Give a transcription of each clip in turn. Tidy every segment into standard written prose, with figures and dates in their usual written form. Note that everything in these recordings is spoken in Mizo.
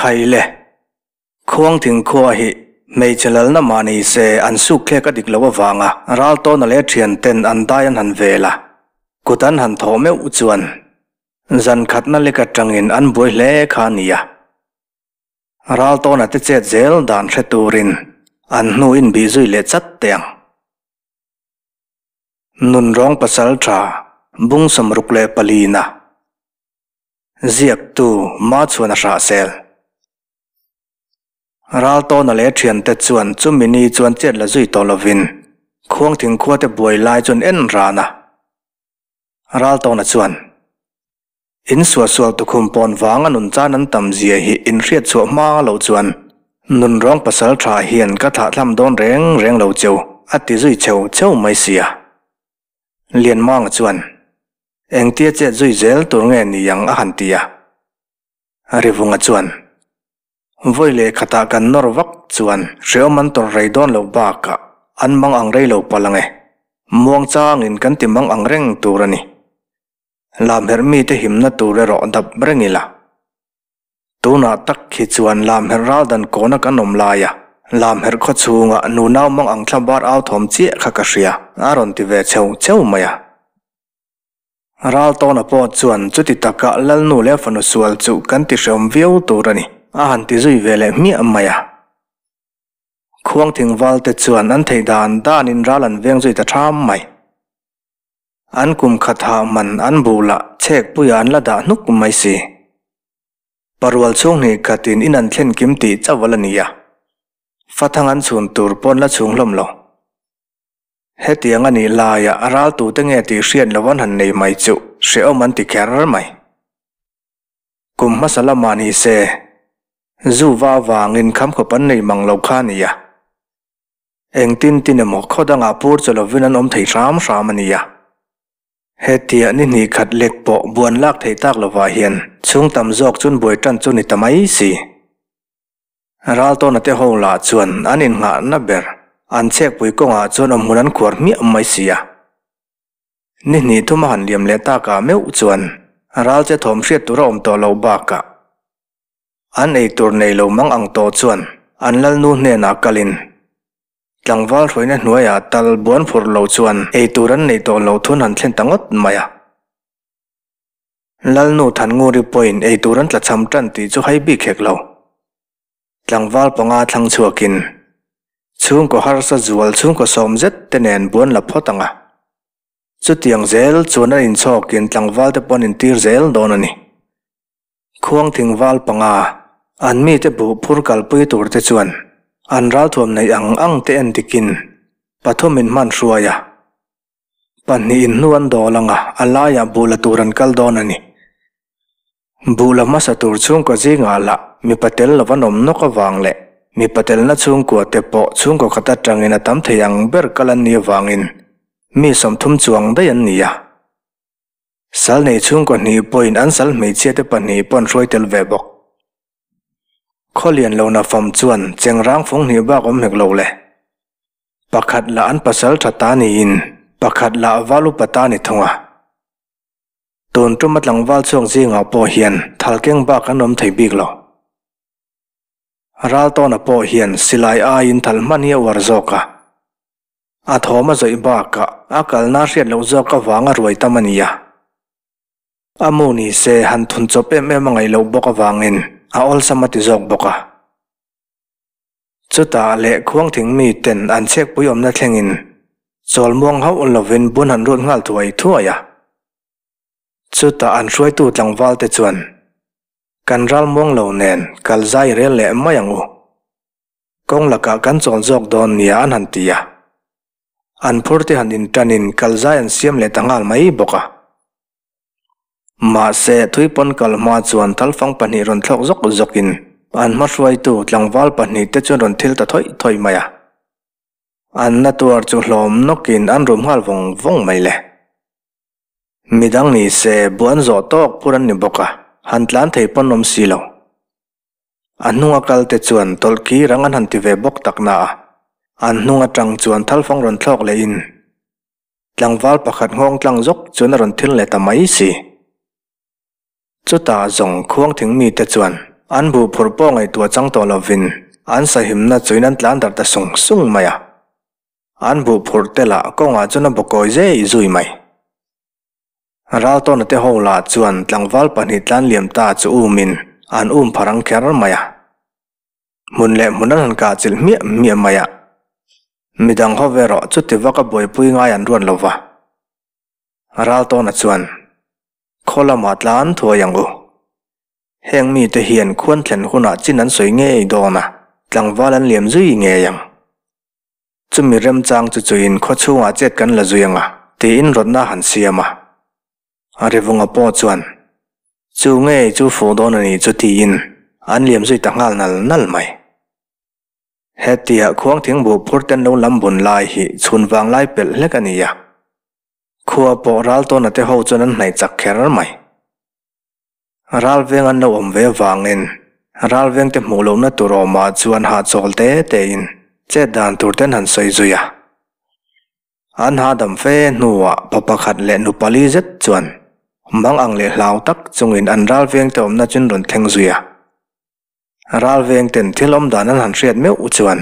Khai le! Khuangthing khua hi hmeichhe lalna mah ni se an sukthlek a dik loh avanga Raltawna leh thianten an dai an han vel a, kut an han thawh meuh chuan zan khatna lek atangin an buai hle kha a ni a. Raltawna te chet zel dan hre turin an hnu inbih zui leh chat teh ang. Nunrawng pasal tha bung 64 na ziaktu Machhuana Hrahsel. Raltawna leh thiante chuan chumi ni chuan chet la zui tawh lovin Khuangthing khuate buai lai chuan en ran a. Raltawna chuan, In suahsual tukhum pawn vanga nun chan an tam zia hi in hriat chhuah hma loh chuan nunrawng pasal tha hian ka thlahthlam dawn reng reng lo cheu a ti zui cheu cheu mai sia. Lianmanga chuan, Engtia chet zui zel tur nge ni ang a han ti a. Rivunga chuan, Vawi leh khatah kan nawr vak chuan hreawm an tawrh rei dawn lo bakah an mang ang rei lo palh ang e. Muang changin kan ti mang ang reng tur a ni. Lamherh mite himna tur erawh dap reng ila. Tunah tak hi chuan lamherh ral dan kawna kan awm laia lamherh khaw chhunga nunau mang ang thla bar au thawm chiah kha ka hria a rawn ti ve cheu cheu mai a. Raltawna pawh chuan chuti taka Lalnu leh fanu sual chu kan ti hreawm viau tur a ni, a han ti zui ve leh hmiah mai a. Khuangthing valte chuan an theih dan danin ral an veng zui ta ṭham mai. An kum khat hah man an bulah chhek puiah an la dah hnuk mai si. Parual chhung hnih khatin in an thlen kim tih chauh a la ni a, fathang an chhun tur pawn la chhung hlawm lo. Hetiang a nih laia a ral tute nge tih hriat lo an han nei mai chu hrehawm an ti kher mai. Kum hmasa lamah ni se, zu va avangin khamkhawp an nei mang lo kha a ni a. Engtin tin emaw khaw dangah pur chaw lovin an awm thei hram hram a ni a. Hetia ni hnih khat lek pawh buan lak theih tak lovah hian chhung tam zawk chun buai tan chu ni ta mai si. Raltawna te ho lah chuan an innghahna ber an chhekpui kawngah chuan awmhmun an khuar hmiah mai si a. Ni hnih thum a han liam leh takah meuh chuan ral che thawm hriat tur a awm tawh loh bakah an ei tur nei lo mang ang tawh chuan an lalnu hnenah kalin tlangval hruaina hnuaiah tal buan phur lo chuan ei tur an neih tawh loh thun han thlen ta ngawt mai a. Lalnu Thannguri pawhin ei tur an tlachham tan tih chu hai bik hek lo. Tlangval panga thlang chhuakin chhungkaw harsa zual chhungkaw sawm zet te nen buan la phawt ang a. Chutiang zel chuan an inchhawkin tlangval te pawh an intir zel dawn a ni. Khuang thingval panga an mite buh phur kalpui tur te chuan an ralthuam neih ang ang te en dikin pathumin hman hruai a. Pahnih in hnu an dawl ang a, a laiah buh la tur an kal dawn a ni. Buh la hmasa tur chhungkaw zingah lah mipa tel lo an awm nawk avang leh mipa telna chhungkua te pawh chhungkaw khat atangin a tam thei ang ber kal an nih avangin mi 30 chuang daih an ni a. Sal nei chhungkaw hnih pawhin an sal hmeichhia te pahnih pawh an hruai tel ve bawk. Khawlian lo na fam chuan chengrang fung hnih bak awm hek lo le. Pakhat lah an pasal tha ta niin pakhat lah val upa ta ni thung a. Tun tuma tlangval chhuak zingah pawh hian thalkeng bak an awm thei bik lo. Raltawna pawh hian silai aiin thal hman hi a uar zawk a. A thawm a zawih bakah a kalna hriat loh zawk avanga ruai tam a ni a. A mu ni se han thun chawp em em a ngaih loh bawk avangin a awlsam a ti zawk bawk a. Chutah leh khuangthing mi ten an chhekpui awmna thlengin chawl muang hauh lovin bun han rut nghal thuai thuai a. Chutah an hruaitu tlangval te chuan, Kan ral muang lo nen kal zai rel leh mai ang u. Kawng lakah kan chawl zawk dawn nia an han ti a. An phur te han inṭanin kal zai an siam leh ta nghal mai bawk a. Mahse, thui pawn kal hma chuan thalfang pahnih rawn thlawk zawk zawkin an hma hruaitu tlangval pahnih te chuan rawn thil ta thawih thawih mai a. An na tuar chu hlawm nawkin an rum nghal vawng vawng mai le. Midang ni se buan zawh tawk phur an ni bawk a, han tlan thei pawn awm si lo. A hnunga kal te chuan tawlh ki rang an han ti ve bawk tak na a, an hnung atang chuan thalfang rawn thlawk lehin Tlangval pakhat nghawng tlang zawk chuan a rawn thil leh ta mai si. Chutah zawng khuang thing mite chuan an buh phurh pawh ngaihtuah chang tawh lovin an sahimna chuin an tlan darh ta sung sung mai a. An buh phurh te lah kawngah chuan a bawkawi zei zui mai. Raltawna te ho lah chuan tlangval pahnih tlan liam ta chu umin an um phar ang kher mai a. Hmun leh hmun an han kah chilh hmiah hmiah mai a. Midang ho ve rawh chuti vaka buaipui ngai an ruat lo va. Raltawna chuan, Khaw lamah tlan thuai ang u. Heng mite hian khuan thlen hunah chin an sawi ngei dawn a, tlangval an liam zui ngei ang. Chumi remchang chu chuin khaw chhungah chet kan la zui ang a, tiin rawtna han siam a. A rivunga pawh chuan, Chu ngei chu fuh dawn a nih chu tiin an liam zui ta nghal nal nal mai. Hetia khuang thingbuh phur ten lo lam bun lai hi chhun vang lai pelh hlek a ni a. Khua pawh ral tawna te ho chuan an hnaih chak kher mai. Ral veng an lo awm ve avangin ral veng te hmuh lohna tur awmah chuan hahchawl te tein chet dan tur ten han sawi zui a. An hahdam fe hnuah pa pakhat leh nu pali zet chuan mang ang leh hlau tak chungin an ral vengte awmna chuan rawn thleng zui a. Ral vengten thil awm dan an han hriat meuh chuan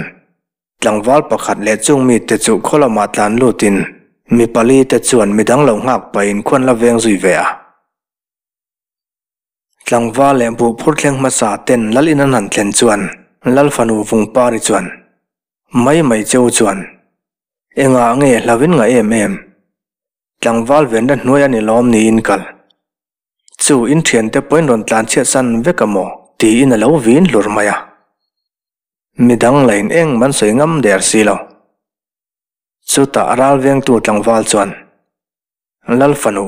tlangval pakhat leh chung mite chu khaw lamah tlan lutin mi pali te chuan midang lo nghak pahin khuan la veng zui ve a. Tlangval leh buh phur thleng hmasa ten lal in an han thlen chuan lal fanu Vungpari chuan Mai mai cheu chuan, Engah nge hlavin nga em em? Tlangval venna hnuai a ni lawm niin kal. Chu in thiante pawhin rawn tlan chhiat san vek a maw? tiin a lo vin hlur mai a. Midang lain eng man sawi ngam der si lo. Chutah ral vengtu tlangval chuan, Lal fanu,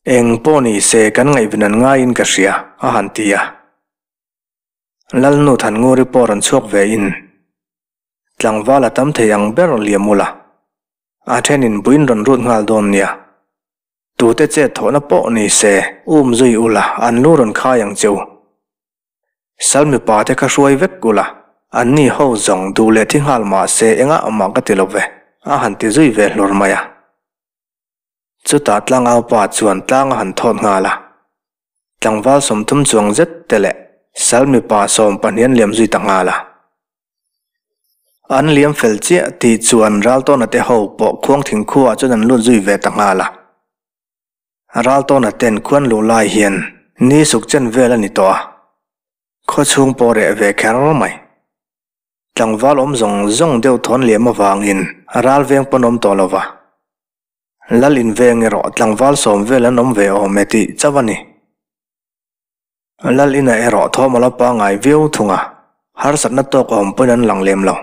eng pawh ni se kan ngaihven an ngaiin ka hria, a han ti a. Lalnu Thannguri pawh rawn chhuak ve in tlangval a tam thei ang ber liam ula, a thenin buin rawn rut nghal dawn nia. Tute chet thawhna pawh ni se um zui ula an lu rawn khai ang che u. Sal mipa te kha hruai vek ula, an ni ho zawng duh leh thi nghal mah se engah mah ka ti lo ve, a han ti zui ve hlur mai a. Chutah tlangau pa chuan tlang a han thawt nghal a. Tlangval 30 chuang zet te leh sal mipa 12 an liam zui ta nghal a. An liam fel chiah tih chuan Raltawna te ho pawh khuang thingkhuaah chuan an lut zui ve ta nghal a. Raltawna ten khuan luh lai hian ni suk chen vel a ni tawh a. Khaw chhung pawh reh ve kher mai. Tlangval awm zawng zawng deuh thawn liam avangin ral veng pawn awm tawh lo va. Lal in veng erawh tlangval sawm vel an awm ve awm e tih chauh a ni. Lal inah erawh thawm a la pangngai viau thung a, harsatna tawk awm pawhin an lang lem lo.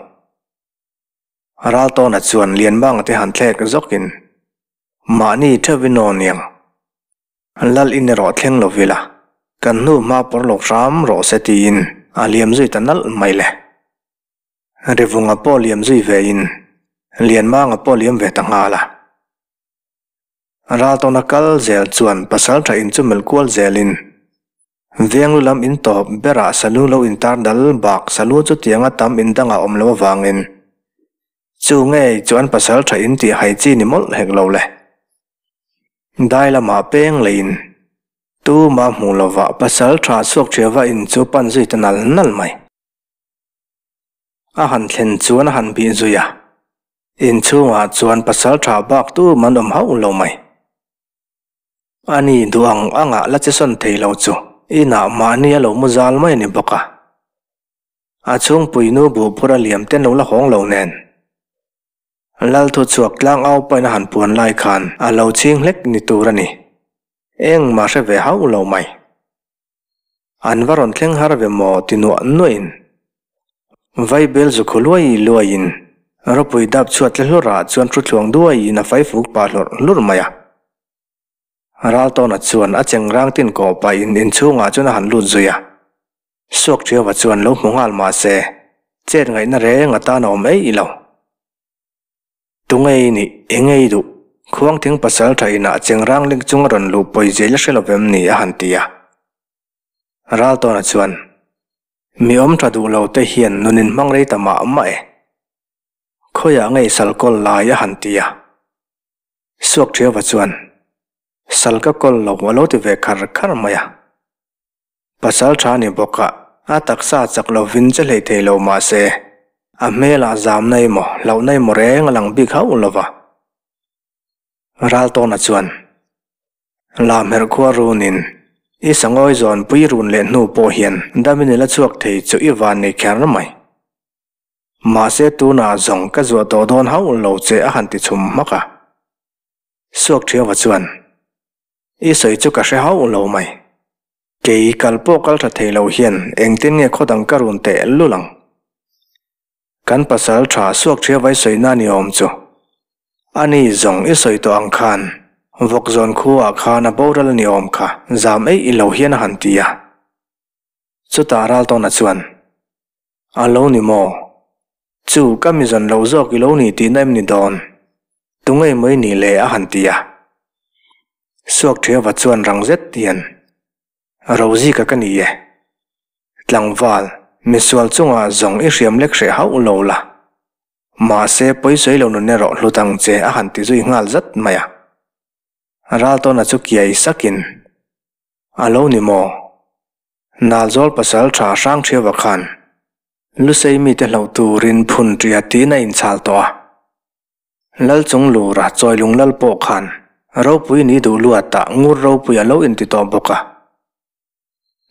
Raltawna chuan Lianmanga te han thlek zawkin, Mahni theuhin aw niang. Lal in erawh thleng lo vila, kan hnu hma pawr lo hram rawh se tiin a liam zui ta nalh mai le. Rivunga pawh liam zui ve in Lianmanga pawh liam ve ta nghal a. Raltawna kal zel chuan pasal tha in chu melh kual zel in Venglu lam in tawp berah salu lo in tar dal bak salu chu tianga tam in dangah awm lo avangin chu ngei chu an pasal tha in tih hai chi ni mawlh hek lo le. Dai lamah peng leiin tuma hmuh lovah pasal tha chhuak thiava in chu pan zui ta nal nal mai. A han thlen chuan a han bih zui a, inchhungah chuan pasal tha bak tu man awm hauh lo mai. Ani duh ang angah la che sawn thei lo chu inah mahni a lo mu zal mai a ni bawk a. A chhungpui nu buhphur a liam ten lo la hawng lo nen. Lal thu chhuak tlang au pain a han puan lai khan a lo chhing hlek ni tur a ni. Engmah hre ve hauh lo mai. An va rawn thleng har ve maw ti nuah nuahin Vaibel zu khaw luai luaiin ropui dap chhuat tle hlurah chuan thu thluang duaiin a faifuk pah hlawrh hlur mai a. Raltawna chuan a chengrang tin kawh pahin inchhungah chuan a han lut zui a. Suak Thiauva chuan lo hmu nghal mah se chet ngaihna reng atan a awm eih lo. Tunge i nih? Enge i duh? Khuangthing pasal tha inah chengrang lek chung a rawn luh pawi zel a hre lo vem ni? a han ti a. Raltawna chuan, Mi awm tha duh lo te hian nun in hmang rei ta mah mah e. Khawiah nge i sal kawl lai? a han ti a. Suak Thiauva chuan, Sal ka kawl lo a lo ti ve khar khar mai a. Pasal tha ni bawk a, A taksa chak lovin che hlei thei lo mah se, a hmelah zamna emaw hlauhna emaw reng a lang bik hauh lo va. Raltawna chuan, Lamherh khua runin i sangawi zawnpui run leh hnu pawh hian damin i la chhuak thei chu i van nei kher mai. Mahse tunah zawng ka zuah tawh dawn hauh lo che a han ti chhum hmak a. Suakṭhiauva chuan, I sawi chu ka hre hauh lo mai. Kei kal pawh kal ṭha thei lo hian engtin nge khaw dang ka run teh lul ang? Kan pasal ṭha Suakṭhiauva i sawi na ni awm chu. Ani zawng i sawi tawh ang khan Vawkzawn khuaah khan a boral ni awm kha zam eih i lo hian a han ti a. Chutah Raltawna chuan, A lo ni maw? Chu ka mi zawn lo zawk i lo ni tihna em ni dawn? Tunge mai ni le a han ti a. Suakṭhiava chuan rang zet hian, Rozika ka ni e. Tlangval, misual chungah zawng i hriam lek hreh hauh lo la. Mahse, pawisawi lo nun erawh hlut ang che a han ti zui nghal zat mai a. Raltawna chu kiai sakin, A lo ni maw? Nalzawl pasal tha Hrangṭhiava khan Lusei mite hlauh turin phun ṭia tiin a inchhal tawh a. Lalchung lura Chawilung lal pawh khan ropui ni duh luatah ngur ropui a lo inti tawh bawk a.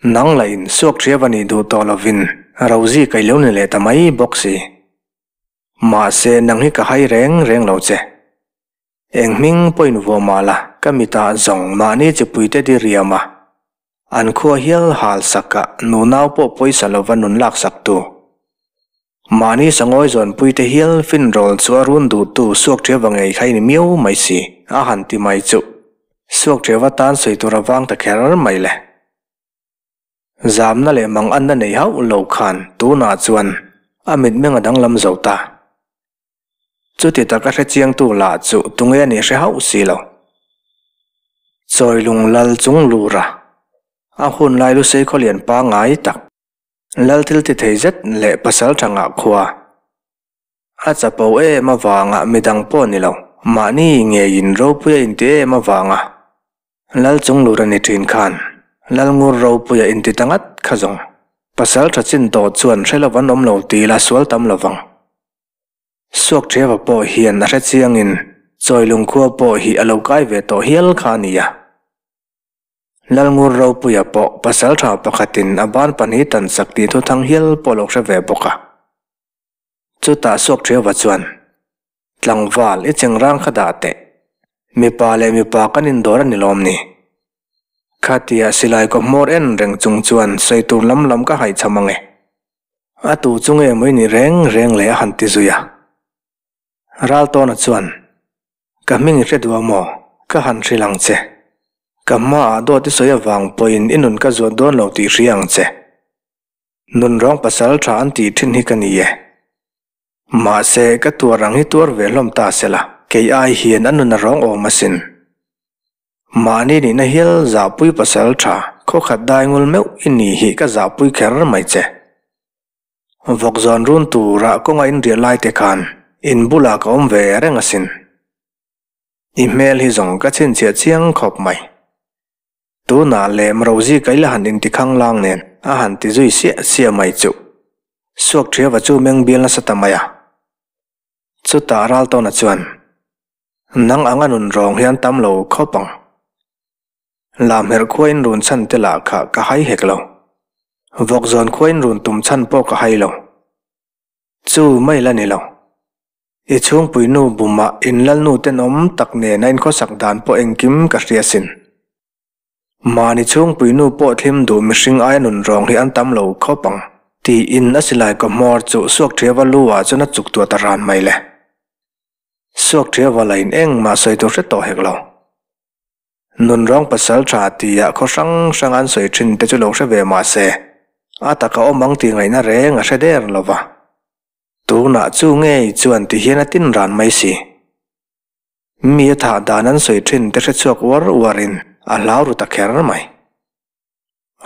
Nang lahin Suakṭhiava nih duh tawh lovin Rozi kai lo ni leh ta mai bawk si. Mahse nang hi ka hai reng reng lo che. Eng hming pawhin vuah mah la, ka mitah zawng mahni chipuite di riam a, an khua hial hal sak a, nunau pawh pawisa lova nun lak sak tu. Mahni sangawi zawnpuite hial finrawl chu a run duhtu Suakṭhiava ngei kha i ni miau mai si, a han ti mai chuh. Suakṭhiava tan sawi tur a vang ta kher mai le. Zamna leh mang anna nei hauh lo khan tunah chuan a mitmeng a danglam zo ta. Chuti taka hre chiangtu lah chu tunge a nih hre hauh si lo. Chawilung lal chung lura a hun lai Lusei khawlian pangngai tak, lal thil ti thei zet leh pasal tha ngah khua a chapo em avanga midang pawh ni lo, mahni ngeiin ropui a inti em avanga Lal chung lur a ni thin khan Lal ngur ropui a inti ta ngat kha zawng. Pasal tha chin tawh chuan hre lo an awm lo ti ila sual tam lo vang. Suakṭhiava pawh hian a hre chiangin Chawilung khua pawh hi a lo kai ve tawh hial kha a nia. Lal ngur ropuia pawh pasal tha pakhatin a ban pahnih tan sak tih thuthang hial pawh lo hre ve bawk a. Chutah Suakṭhiava chuan Tlangval, i chengrang kha dah teh. Mipa leh mipa kan indawr a ni lawm ni? Khatia silai kaw hmawr en reng chung chuan sawi tur lam lam ka haihchham ang e. A tu chu nge maw i nih reng reng le a han ti zui a. Raltawna chuan, Ka hming i hre duh a maw? Ka han hrilh ang che. Ka hmaah dawt i sawi avang pawhin i nun ka zuat dawn lo tih hria ang che. Nunrawng pasal tha an tih thin hi ka ni e. Mahse, ka tuar ang hi tuar ve hlawm ta se la, kei ai hian a nun a rawng awm asin. Mahni nihna hial zahpui pasal tha, khawkhat dai ngul meuh i ni hi ka zahpui kher mai che. Vawkzawn run tura kawnga inriah lai te khan in bulah ka awm ve reng asin. I hmel hi zawng ka chhinchhiah chiang khawp mai. Tunah lem Rosie ka ila han inti khanglang nen a han ti zui siah siah mai chuh. Suakṭhiava chu meng bial nasa ta mai a. Chutah Raltawna chuan, Nang anga nun rawng hian tam lo khawp ang. Lamherh khua in run chhan te lah kha ka hai hek lo. Vawkzawn khua in run tum chhan pawh ka hai lo. Chu mai la ni lo. I chhungpui nu bumah in lalnu tenawm tak nen a inkhawsak dan pawh engkim ka hria sin. Mahni chhungpui nu pawh thlim duh mihring aia nun rawng hi an tam lo khawp ang, tiin a silai kaw hmawr chu Suakṭhiava lu ah chuan a chuk tuah ta ran mai le. Suakṭhiava la in engmah sawi tur hre tawh hek lo. Nun rawng pasal tha tia khaw hrang hrang an sawi thin te chu lo hre ve mah se, a taka awm ang tih ngaihna reng a hre der lo va. Tunah chu ngei chuan ti hian a tin ran mai si. Mi a thah dan an sawi thin te hrechhuak uar uarin a hlau ru ta kher mai.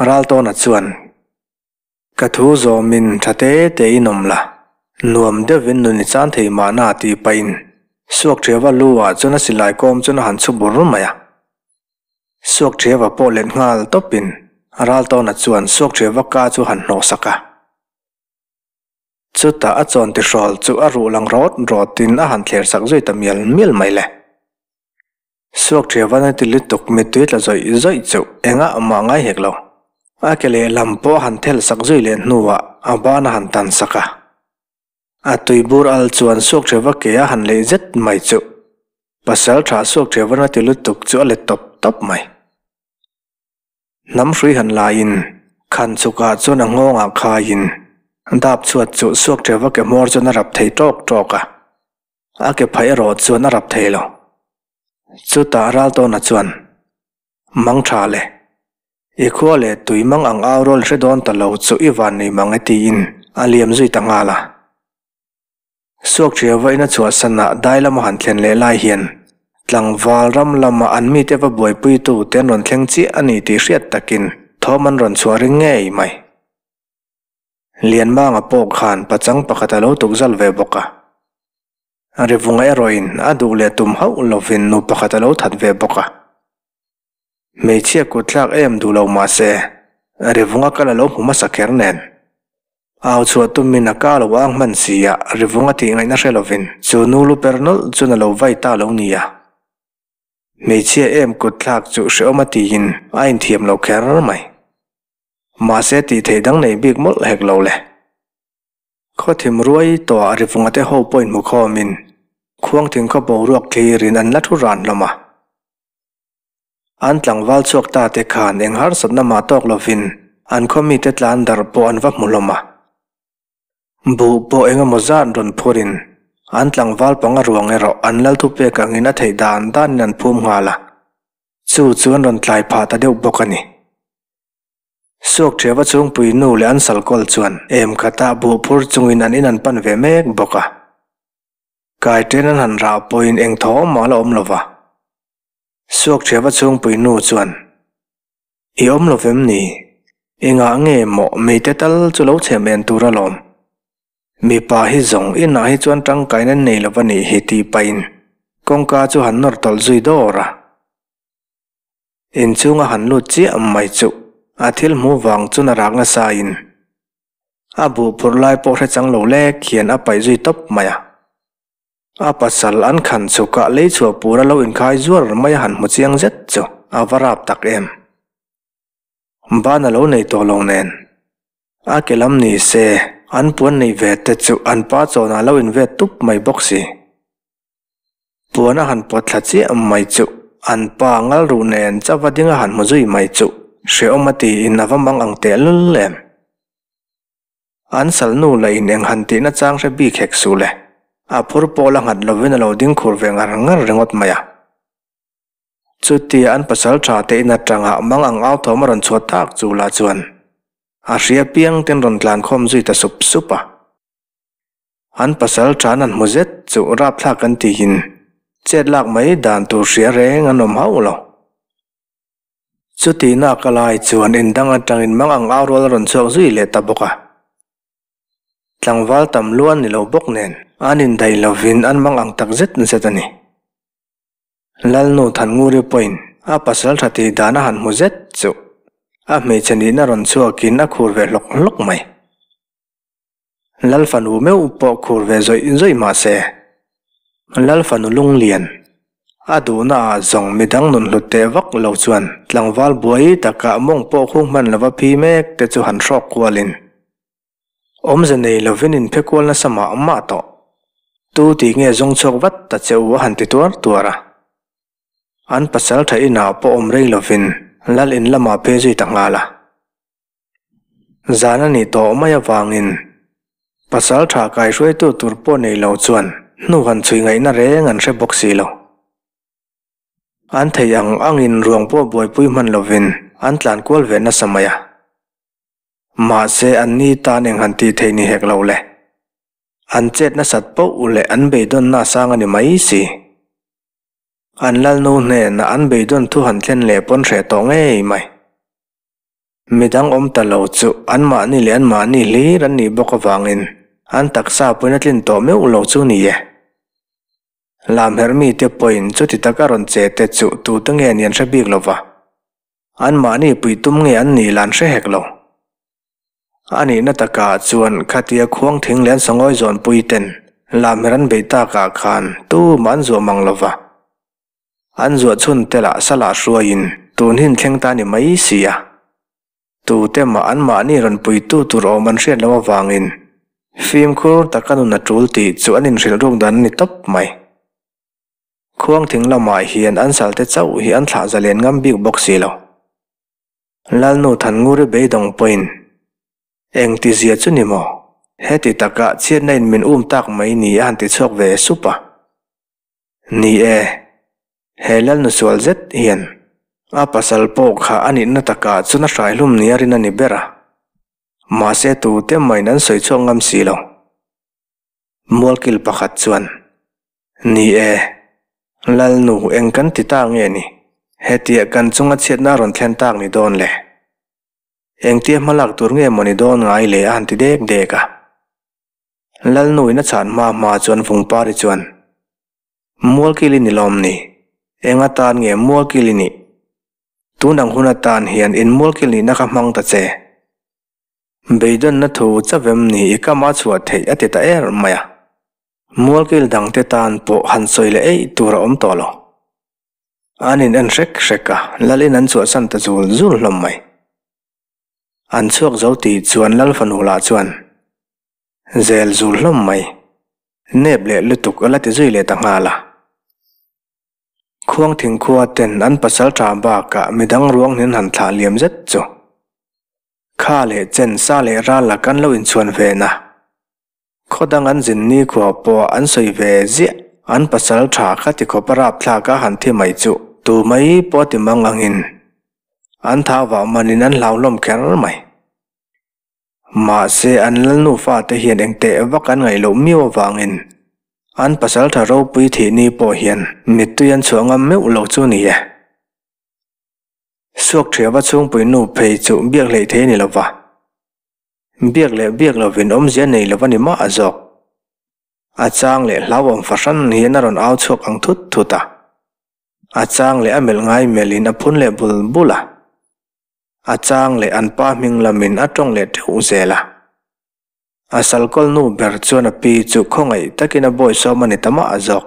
Raltawna chuan, Ka thu zawmin tha te te in awm la, nuam deuhin nun i chan thei mahna tih pahin Suakṭhiava lu ah chuan a silai kawm chuan a han chhu bur mai a. Suakṭhiava pawh let nghal tawpin. Raltawna chuan Suakṭhiava ka chu han hnawhsak a. Chutah a chawn tihrawl chu a ruh lang rawt rawtin a han thler sak zui ta mial mial mai le. Suakṭhiavan a ti lutuk mittui tla zawih zawih chu engah mah ngai hek lo. A ke lehlam pawh a han thel sak zui leh hnuah a ban a han tan sak a. A tuibur al chuan Suakṭhiava ke a han leih zet mai chu pasal ṭha Suakṭhiavan a ti lutuk chu a let tawp tawp mai. Hnam hrui han laiin khan chukah chuan a nghawngah khaiin dap chhuat chu Suakṭhiava ke hmawr chuan a rap thei ṭawk ṭawk a. A ke phai erawh chuan a rap thei lo. Chutah Raltawna chuan, Mang tha le. I khua leh tui mang ang au rawl hre dawn ta lo chu i van nei mang e tiin a liam zui ta nghal a. Suakṭhiava in a chhuahsanah dai lama han thlen leh lai hian tlangval ram lama an mite va buaipuitu te an rawn thleng chiah a ni tih hriat takin thawm an rawn chhuah ring ngei mai. Lianmanga pawh khan pachang pakhat a lo tukzal ve bawk a. Rivunga erawhin a duh leh tum hauh lovin nu pakhat a lo that ve bawk a. Hmeichhia kutthlak em duh lo mah se, Rivunga kal a lo hmu hmasa kher nen. Au chhuah tumin a ka lo ang hman si a, Rivunga tih ngaihna hre lovin chu nu lu per nawlh chuan a lo vai ta lo nia. Hmeichhia em kutthlak chu hrehawm a tiin a inthiam lo kher mai. Mahse tih theih dang nei bik mawlh hek lo le. Khawthim ruai tawhah Rivunga te ho pawhin hmu khawmin Khuangthing khaw boruak thlirin an la thu ran hlawm a. An tlangval chhuak ta te khan eng harsatna mah tawk lovin an khaw mite tlan darh pawh an va hmu hlawm a. Buh pawh eng emaw zat rawn phurin an tlangval panga ruang erawh an lal thupek angin a theih dan danin an phum nghal a. Chu chu an rawn tlai phah ta deuh bawk a ni. Suakṭhiava chhungpui nu leh an salkawl chuan em khatah buh phur chungin an in an pan ve mek bawk a. Kaiṭen an han rah pawhin eng thawm mah la awm lo va. Suakṭhiava chhungpui nu chuan, I awm lo vem ni? Engah nge maw meite tal chu lo chhem en tur alawm? Mipa hi zawng inah hi chuan tangkaina nei lo va nih hi tih pahin kawngka chu han nawr tawlh zui dawr a. Inchhunga han lut chiah mai chu a thil hmuh vang chuan a rak nasa in a buh phurh lai pawh hre chang lo lek hian a paih zui tawp mai a. A pasal an khan chhukah lei chhuah pura lo inkhai zuar mai a han hmu chiang zet chu a va rap tak em. Ban a lo nei tawh lo nen a ke lam ni se an puan nei ve te chu an pa chawnah lo invet tup mai bawk si. Puan a han pawt thla chiah mai chuh, an pa ngal ruh nen chauva ding a han hmu zui mai chuh, hrehawm a tiin a va mang ang tehlul em. An sal nu lah in eng han tihna chang hre bik hek suh le, a phur pawh la nghat lovin a lo ding khur ve ngar ngar ringawt mai a. Chutia an pasal tha te in atanga mang ang au thawm a rawn chhuah tak chu lah chuan a hria piang ten rawn tlan khawm zui ta sup sup a. An pasal tan an hmu zet chu rapthlak an tiin chet lak mai dan tur hria reng an awm hauh lo. Chuti nak a lai chuan in dang atangin mang ang au rual a rawn chhuak zui leh ta bawk a. Tlangval tam luan ni lo bawk nen an indaih lovin an mang ang tak zet zet a ni. Lalnu Thannguri pawhin a pasal tha tih dan a han hmu zet chu a hmeichhe nihna rawn chhuakin a khur ve hlawk hlawk mai. Lal fanu meuh pawh khur ve zawih zawih mah se, Lal fanu lunglian a duhna ah zawng midang nun hlut teh vak lo chuan tlangval buai takah mawng pawh khung hman lova phi mek te chu han hrawk kualin awmze nei lovin inphe kual nasa mah mah tawh. Tu tih nge zawng chhuak vat ta che u a han ti tuar tuar a. An pasal tha inah pawh awm rei lovin Lal in lamah phei zui ta nghal a. Zan a nih tawh mai avangin pasal tha kaihruaitu tur pawh nei lo chuan hnu han chhui ngaihna reng an hre bawk si lo. An theih ang angin ruang pawh buaipui hman lovin an tlan kual ve nasa mai a. Mahse an ni tan eng han tih theih ni hek lo le. An chet nasat poh leh an beidawnna a sang a ni mai si. An lalnu hnenah an beidawn thu han thlen leh pawn hreh tawh ngei mai. Midang awm ta lo chu anmahni leh anmahni hlir an nih bawk avangin an taksa pawhin a tlin tawh meuh lo chu ni e. Lamherh mite pawhin chuti taka rawn che te chu tute nge ni an hre bik lo va. Anmahni puih tum nge an nih lah an hre hek lo. A nihna takah chuan khatia khuang thing leh an sangawi zawnpui ten lamher an beih takah khan tumah an zuah mang lova. An zuah chhun te lah salah hruaiin tun hin thleng ta ni mai si a. Tute mah anmahni rawn puitu tur awm an hriat loh avangin fimkhur taka nun a tul tih chu an inhrilh ruk dan a ni tawp mai. Khuang thing lamah hian an salte chauh hi an thlah zalen ngam bik bawk si lo. Lalnu Thannguri beidawng pawhin engti zia chu ni maw? Heti taka chhiatna in min um tak mai ni a han ti chhuak ve sup a. Ni e, he Lalnu sual zet hian a pasal pawh kha a nihna takah chuan a hraihlum nia rin a ni ber a, mahse tute mahin an sawi chhuak ngam si lo. Mualkil pakhat chuan, Ni e, Lalnu eng kan ti ta nge ni? Hetiah kan chunga chhiatna a rawn thlen tak ni dawn le? Engtia hmalak tur nge maw ni dawn ngai le a han ti dek dek a. Lalnuin a chhan hma hma chuan Vungpari chuan, Mualkil i ni lawm ni? Eng atan nge mualkil i nih? Tun ang hun atan hian in mualkil nihna kha hmang ta che. Beidawnna thu chavem ni i kama chhuah theih a ti ta er mai a. Mualkil dangte tan pawh han sawi leh eih tur a awm tawh lo. An in en hrek hrek a, Lalin an chhuahsan ta zul zul hlawm mai. An chhuak zo tih chuan Lal fanu lah chuan, Zel zul hlawm mai. Nep leh lutuk a la ti zui leh ta nghal a. Khuang thingkhua ten an pasal tha bakah midang ruang hnen han thlah liam zet chu. Kha leh chen sa leh ral la kan lo inchhuan ve na. Khaw dang an zin nikhua pawh an sawi ve ziah. An pasal tha kha ti khawp a rapthlak a han thi mai chu tu mai pawh ti mang angin an thau vah manin an hlau hlawm kher mai. Mahse an lalnu fate hian engteh vak an ngaih loh miau avangin an pasal tha ropui thih ni pawh hian mittui an chhuah ngam meuh lo chu ni e. Suak thiava chhungpui nu phei chu biak hleih thei a ni lova. Biak leh biak lovin awmzia nei lo a ni mah a zawk. A chang leh hlauhawm fahran hian a rawn au chhuak ang thut thut a. A chang leh a melh ngai melhin a phun leh bul bul a. A chang leh an pa hming lamin a tawng leh teuh zel a. A salkawl nu ber chuan a pi chu khawngaih takin a bawisawm a ni ta mah a zawk.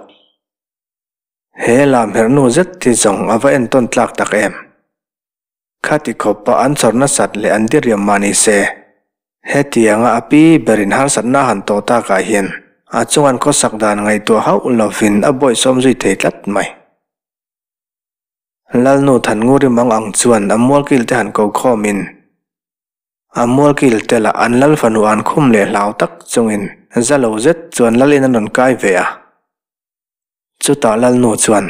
He lamherh nu zet hi zawng a va entawn tlak tak em? Khati khawpa an chawr nasat leh an diriam mah ni se, hetianga a pi berin harsatna han tawh takah hian a chungan khawsak dan ngaihtuah hauh lovin a bawihsawm zui thei tlat mai. Lalnu Thannguri mang ang chuan a mualkil te han ko khawmin, a mualkil te lah an lal fanu an khum leh hlau tak chungin za lo zet chuan lalin an rawn kai ve a. Chutah Lalnu chuan,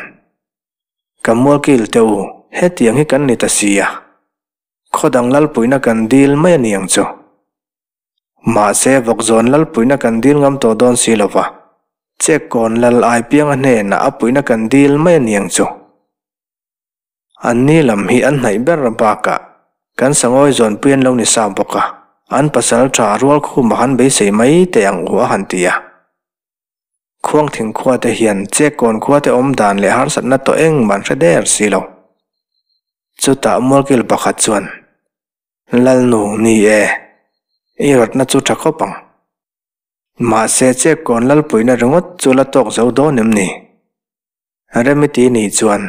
Ka mualkil teh u, hetiang hi kan ni ta si a, khaw dang lalpuina kan dil mai a ni ang chu. Mahse, vawkzawn lalpuina kan dil ngam tawh dawn si lo va, chekkawn lal aipianga hnenah a puihna kan dil mai a ni ang chu. Anni lam hi an hnaih ber bakah kan sangawi zawnpui an lo ni sa bawk a, an pasal tha rualkhumah han beisei mai teh ang u a han ti a. Khuang thingkhua te hian Chekkawn khua te awm dan leh harsatna tawh engmah an hre der si lo. Chutah Mualkil pakhat chuan, Lalnu, ni e, i rawtna chu tha khawp ang. Mahse Chekkawn lalpuina ringawt chu la tawk zo dawn em ni? Remiti ni chuan,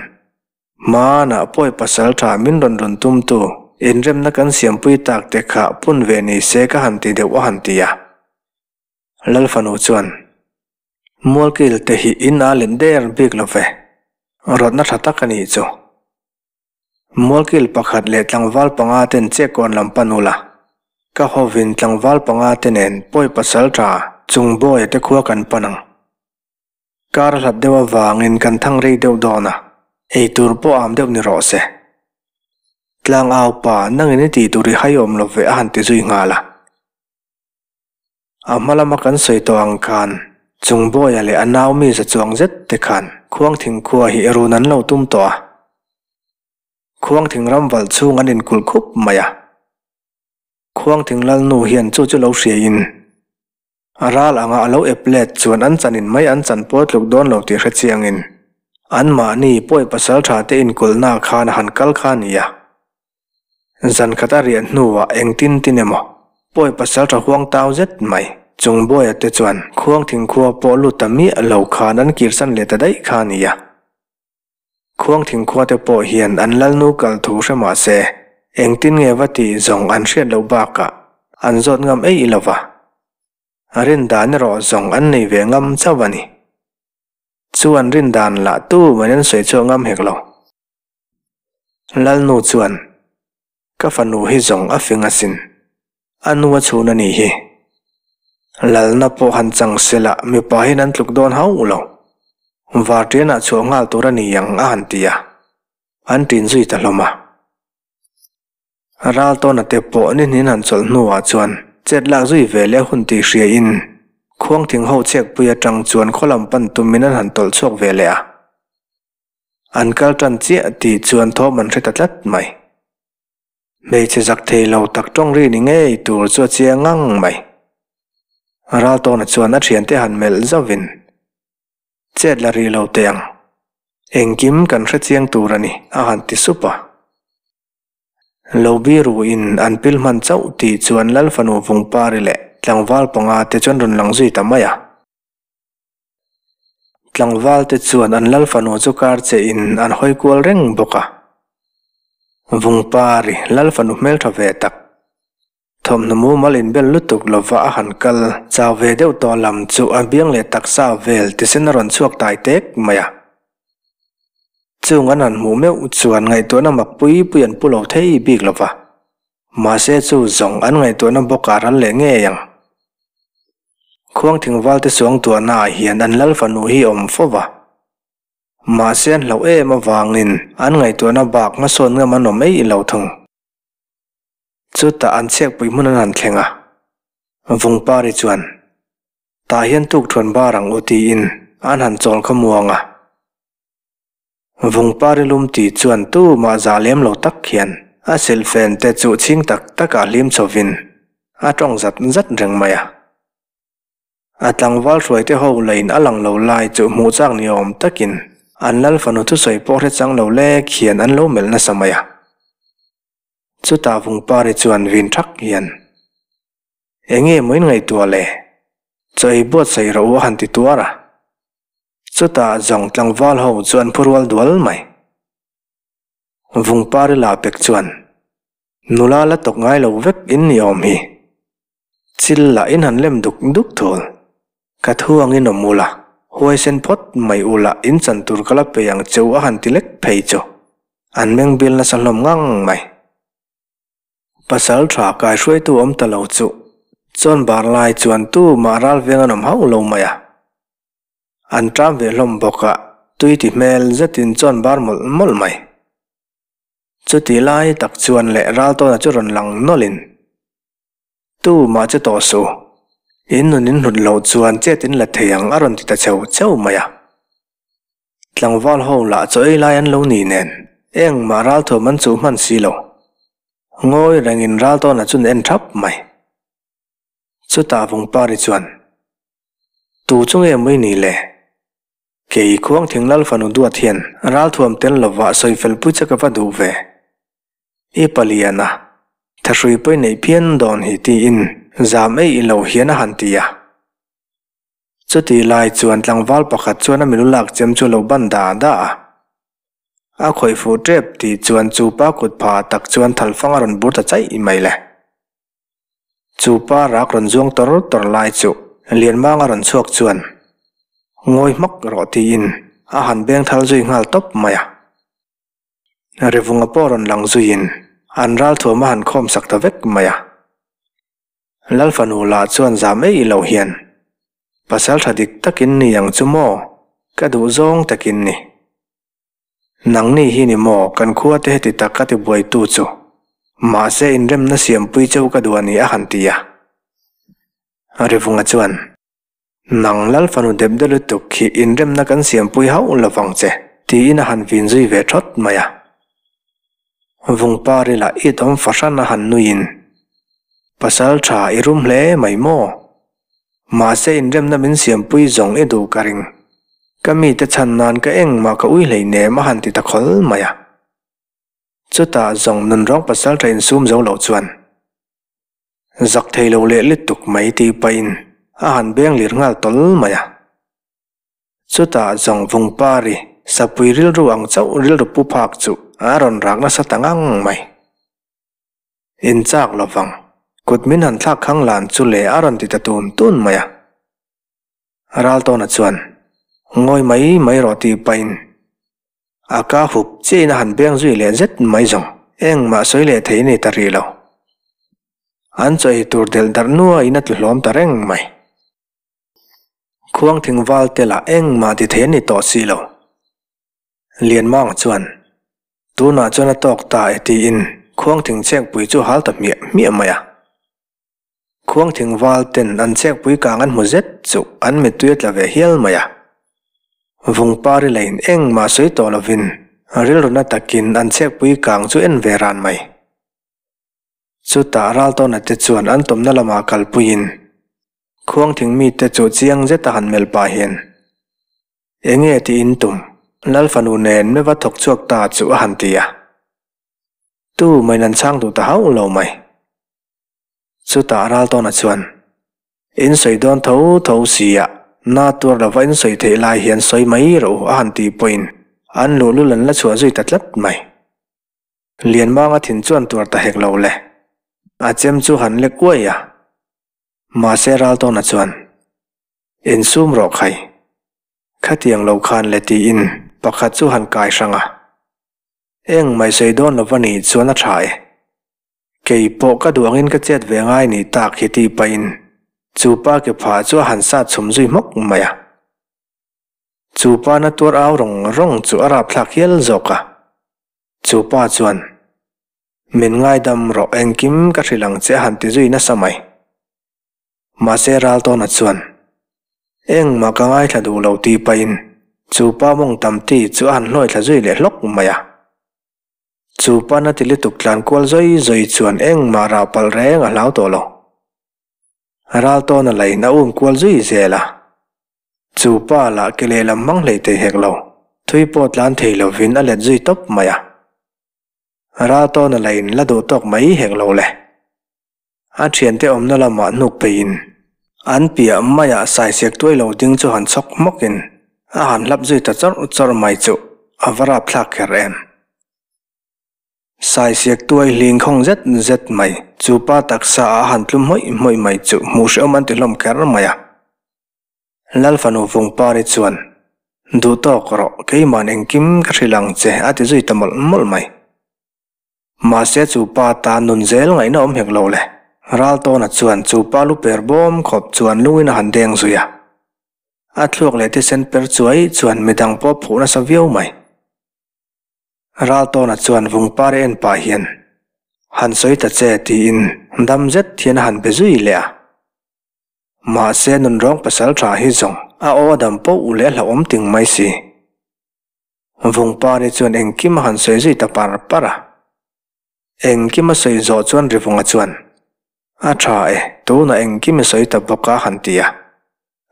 Hmanah pawi pasal tha min rawn rawn tumtu inremna kan siampui tak te kha pun ve ni se ka han ti deuh a han ti a. Lalfanu chuan, Mualkil te hi in a let der bik lo ve, rawtna tha tak a nih chu. Mualkil pakhat leh tlangval panga ten chekawn lam pan ula, ka hovin tlangval panga te nen pawi pasal tha chung bawia te khua kan pan ang. Kar a hlat deuh avangin kan thang rei deuh dawn a, eitur pawh am deuh ni rawh se. Tlangau pa, nangin i tih tur i hai awm lo ve a han ti zui nghal a. A hma lama kan sawi tawh ang khan Chungbawia leh a nau mi za chuang zet te khan Khuangthing khua hi run an lo tum tawh a. Khuangthing ram valh chhung an inkulh khup mai a. Khuangthing Lalnu hian chu chu lo hriain a ral anga a lo ep let chuan an chanin mai an chan pawl tluk dawn lo tih hre chiangin anmahni pawi pasal tha te inkulhna khan a han kal kha a ni a. Zan khat a riah hnuah engtin tin emaw pawi pasalṭha huang tau zet mai chung Bawia te chuan Khuangthing khua pawh lut ta miah lo khan an kirsan leh ta daih kha a ni a. Khuangthing khua te pawh hian an lalnu kal thu hre mah se engtin nge va tih zawng an hriat loh bakah an zawt ngam eih lo va. A rin dan erawh zawng an nei ve ngam chauh a ni. Chu an rin dan lah tu mai an sawi chhuak ngam hek lo. Lalnu chuan, Ka fanu hi zawng a fing asin, a nu a chhun a nih hi. Lalna pawh han chang sela mipa hian an tluk dawn hauh lo. Varṭianah chhuah nghal tur a ni ang a han ti a, an ṭin zui ta hlawm a. Raltawna te pawh ni hnin han chawlh hnuah chuan chet lak zui ve leh hun tih hriain Khuangthing ho chhekpui aṭang chuan khaw lam pan tumin an han tawlh chhuak ve leh a. An kal tan chiah tih chuan thawm an hre ta tlat mai. Hmeichhe zak thei lo tak tawng ri ni ngei tur chu a chiang ngang mai. Raltawna chuan a thiante han melh zauhin, Chet la rih lo teh ang. Engkim kan hre chiang tur a ni, a han ti sup a. Lo biruin an pil hman chauh tih chuan Lal fanu Vungpari leh tlangval panga te chuan rawn lang zui ta mai a. Tlangval te chuan an Lal fanu chu kar che in an hawi kual reng bawk a. Vungpari Lal fanu hmeltha ve tak. Thawmhnaw mumal inbel lutuk lova a han kal chau ve deuh tawh lam chu a biang leh taksa vel tisen a rawn chhuak tai tek mai a. Chung an han hmuh meuh chuan ngaihtuahna mak pui pui an pu lo thei bik lova. Mahse chu zawng an ngaihtuahna bawkah ral leh ngei ang. Khuang thingvalte suangtuahnaah hian an lal fanu hi a awm fo va. Mahse an hlauh em avangin an ngaihtuahna bak hmasawn ngam an awm eih lo thung. Chutah an chhekpui hmun an han thleng a, Vungpari chuan, Tah hian tukthuan bar ang u tiin an han chawl kha muang a. Vungpari lum ti chuan tumah zah lem lo tak hian a silhfen te chu chhing tak takah hlim chhovin a tawng zat zat reng mai a. A tlangval hruaite ho lain a lang lo lai chu hmuh chak ni awm takin an lal fanu thusawi pawh hre chang lo lek hian an lo melh nasa mai a. Chutah Vungpari chuan vin thak hian, Enge maw in ngaihtuah le? Chaw ei buatsaih rawh u a han ti tuar a. Chutah zawng tlangval ho chu an phu rual dual mai. Vungpari lah pek chuan, Nula la tawk ngai lo vek in ni awm hi. Chil lah in han lem duk duk thul. Ka thu angin awm ula, huaisen phawt mai ula in chan tur ka la pe ang che u a han ti lek phei chu. An meng bil nasa hlawm ngang mai. Pasal tha kai hruaitu awm ta lo chu chuan bar lai chuan tu mah ral veng an awm hauh lo mai a. An ṭam ve hlawm bawk a, tui ti hmel zetin chuan bar mawlh mawlh mai. Chuti lai tak chuan leh ral tawna chu rawn lang nawlhin, Tu mah che tawh suh, in nun in hlut loh chuan chet in la thei ang a rawn ti ta cheu cheu mai a. Tlangval ho lah chaw ei lai an lo ni nen, engmah ralthuam an chuh hman si lo. Ngawi rengin Raltawna chun en thap mai. Chutah Vungpari chuan, Tu chu nge maw i nih le? Kei Khuangthing Lal fanu duat hian ralthuam tel lova sawi fel pui che ka va duh ve. I paliana, thahrui pawi neih phian dawn hi tiin zam eih lo hian a han ti a. Chutih lai chuan tlangval pakhat chuan a milu lak chem chu lo ban da da a. A khawih fuh tep tih chuan chu pa kut pha tak chuan thalfang a rawn bur ta chaih mai le. Chu pa rak rawn zuang tawr tawr lai chu Lianmang a rawn chhuak chuan ngawi hmak rawh tiin a han beng thal zui nghal tawp mai a. Rivunga pawh rawn lang zuiin an ralthuam a han khawm sak ta vek mai a. Lal fanu lah chuan zam eih lo hian, Pasal tha dik takin ni ang chu maw? Ka duh zawng takin ni. Nangni hi ni maw kan khua te heti tak ka ti buaitu chu. Mahse inremna siampui cheu ka duh a ni a han ti a. Rivunga chuan, Nang Lal fanu dep deuh lutuk hi inremna kan siampui hauh lovang che, tiin a han vin zui ve thawt mai a. Vungpari lah it awm fahran a han nuiin, Pasal tha i rum hle mai maw? Mahse inremna min siampui zawng i duh ka ring. Ka mite chhan nan ka engmah ka ui hleinem a han ti ta khawl mai a. Chutah zawng nunrawng pasalṭha insum zo lo chuan zak thei lo leh lutuk mai tih pahin a han beng lir nghal tawl mai a. Chutah zawng Vungpari sapui rilru ang chauh rilru pu phak chu a rawn rak nasa ta ngang mai. Inchak lovang, kut min han thlak khang lan chu le a rawn ti ta tun tun mai a. Raltawna chuan, Ngawi mai mai rawh tih pahin a ka hup chiahin a han beng zui leh zet mai zawng, engmah sawi leh thei ni ta rih lo. An chaw ei tur delh darh nuaiin a tlu hlawm ta reng mai. Khuang thingval te lah engmah ti thei an ni tawh si lo. Lianmanga chuan, Tunah chuan a tawk ta e tiin khuang thingchekpui chu a hal ta hmiah hmiah mai a. Khuang thingval ten an chekpui kang an hmu zet chu an mittui a tla ve hial mai a. Vungpari leiin engmah sawi tawh lovin rilruna takin an chekpui kang chu en ve ran mai. Chutah Raltawna te chuan an tawmna lamah kalpuiin khuang thing mite chu chiang zeta han melh pah hian Enge tiin tum Lal fanu nen meva thawk chhuak ta chu a han ti a. Tu maiin an chhang duh ta hauh lo mai. Chutah Raltawna chuan, In sawi dawn tho tho sia, na tuar lova in sawi theih lai hian sawi mai rawh u a han tih pawhin an luhlul an la chhuah zui ta tlat mai. Lianmanga thin chuan tuar ta hek lo le. A chem chu han lek uai a. Mahse Raltawna chuan, Insum rawh khai. Khatiang lo khan le tiin pakhat chu han kai hrang a. Eng mai sawi dawn lova nih chuan a tha e. Kei pawh ka duh angin ka chet ve ngai ni tak hi tih pahin chu pa ke phah chu a han sat chhum zui hmawk mai a. Chu pa na tuar au rawng rawng chu a rapthlak hial zawk a. Chu pa chuan, Min ngaidam rawh engkim ka hrilh ang che a han ti zui nasa mai. Mahse Raltawna chuan, Engmah ka ngaithla duh lo tih pahin chu pa mawng tam ti chu a han hlawi thla zui leh hlawk mai a. Chu pa na ti lutuk tlan kual zawi zawi chuan engmah rah palh reng a hlau tawh lo. Raltawna lain a um kual zui zel a. Chu pa lah ke lehlam hmang hlei thei hek lo, thui pawh tlan thei lovin a let zui tawp mai a. Raltawna lain la duh tawk mai hek lo le. A thiante awmna lamah hnuk peiin an piah maiah saisiak tuai lo ding chu han chhawk hmawkin a han hlap zui ta chawrh chawrh mai chu a va rapthlak kher em. Saisiak tuai hling khawng zet zet mai chu pa taksa ah a han tlum hmawih hmawih mai chu hmuh hrehawm an ti hlawm kher mai a. Lal fanu Vungpari chuan, Duh tawk rawh, keiman engkim ka hrilh ang che a ti zui ta mawlh mawlh mai. Mahse chu pa tan nun zel ngaihna awm hek lo le. Raltawna chuan chu pa lu per bawm khawp chuan lungin a han deng zui a. A thluak leh thisen per chuai chuan midang pawh phuh nasa viau mai. Raltawna chuan Vungpari en pah hian, Han sawi ta che tiin dam zet hian a han be zui leh a. Mahse nunrawng pasal tha hi zawng a aw a dam poh leh hlauhawm ting mai si. Vungpari chuan engkim a han sawi zui ta par par a. Engkim a sawi zawh chuan Rivunga chuan, A tha e, tunah engkim i sawi ta bawk a han ti a.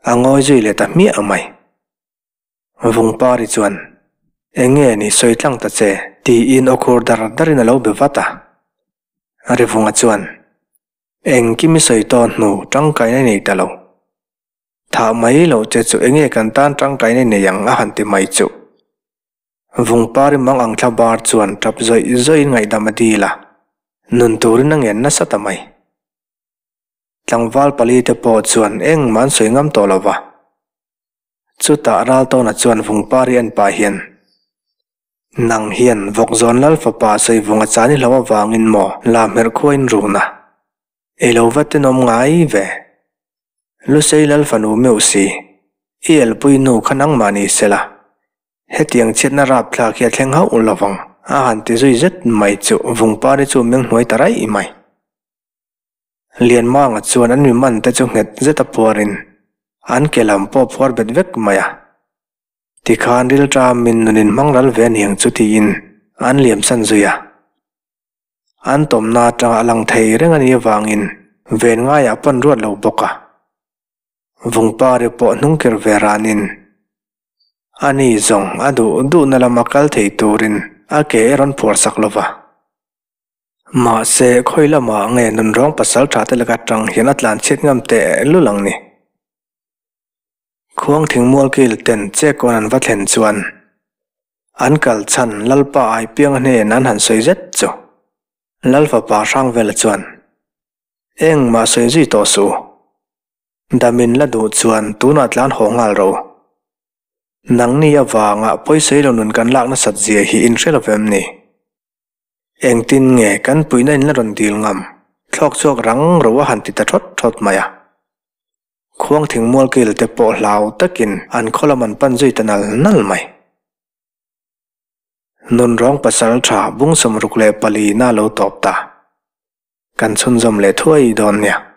A ngawi zui leh ta hmiah mai. Vungpari chuan, Enge ni sawi tlang ta che? tiin aw khur dar darin a lo be vat a. Rivunga chuan, Engkim i sawi tawn hnu tangkaina i nei ta lo. Thah mai loh che chu enge kan tan tangkaina nei ang a han ti mai chuh. Vungpari mang ang thla bar chuan tap zawih zawihin ngaihdam a dil a, nun turin a ngen nasa ta mai. Tlangval pali te pawh chuan engmah an sawi ngam tawh lo va. Chutah Raltawna chuan Vungpari en pah hian, Nang hian Vawkzawn Lal fapa Sawivunga chan i hlo avangin maw la hmerh khuain run a? I lo va tenawm ngai ve. Lusei Lal fanu meuh si, i elpui nu kha nangmah ni sela. Hetiang chhiatna rapthlak hi a thleng hauh lovang, a han ti zui zet mai chu Vungpari chu meng hnuai ta raih mai. Lianmanga chuan an mi man te chu nghet zet a phuarin an ke lam pawh a phuar bet vek mai a. Tikhan rilṭam min nunin hmang ral ve aniang chu tiin an liamsan zui a. An tawmna atanga a lang thei reng a nih avangin ven ngaiah pawn ruat lo bawk a. Vungpari pawh hnungkir ve ranin ani zawng a duh duhna lama kal thei turin a ke e rawn phuar sak lo va. Mahse, khawi lamah nge nunrawng pasal tha te laka tang hian a tlan chhiat ngam teh lul ang ni? Khuang thingmual kil ten chekawn an va thlen chuan an kal chhan Lalpa Aipianga hnen an han sawi zet chu Lal fapa Hrangvela chuan, Engmah sawi zui tawh suh u. Damin la duh chuan tunah tlan haw nghal ro. Nangni avanga pawisawi lo nun kan lak nasat zia hi in hre lo vem ni? Engtin nge kan puihna in la rawn dil ngam? Thlawk chhuak rang ro a han ti ta thawt thawt mai a. Khuang thingmual kil te pawh hlau takin an khaw lam an pan zui ta nal nal mai. Nunrawng pasal tha bung 64 na lo tawp ta. Kan chhunzawm leh thuai dawn nia.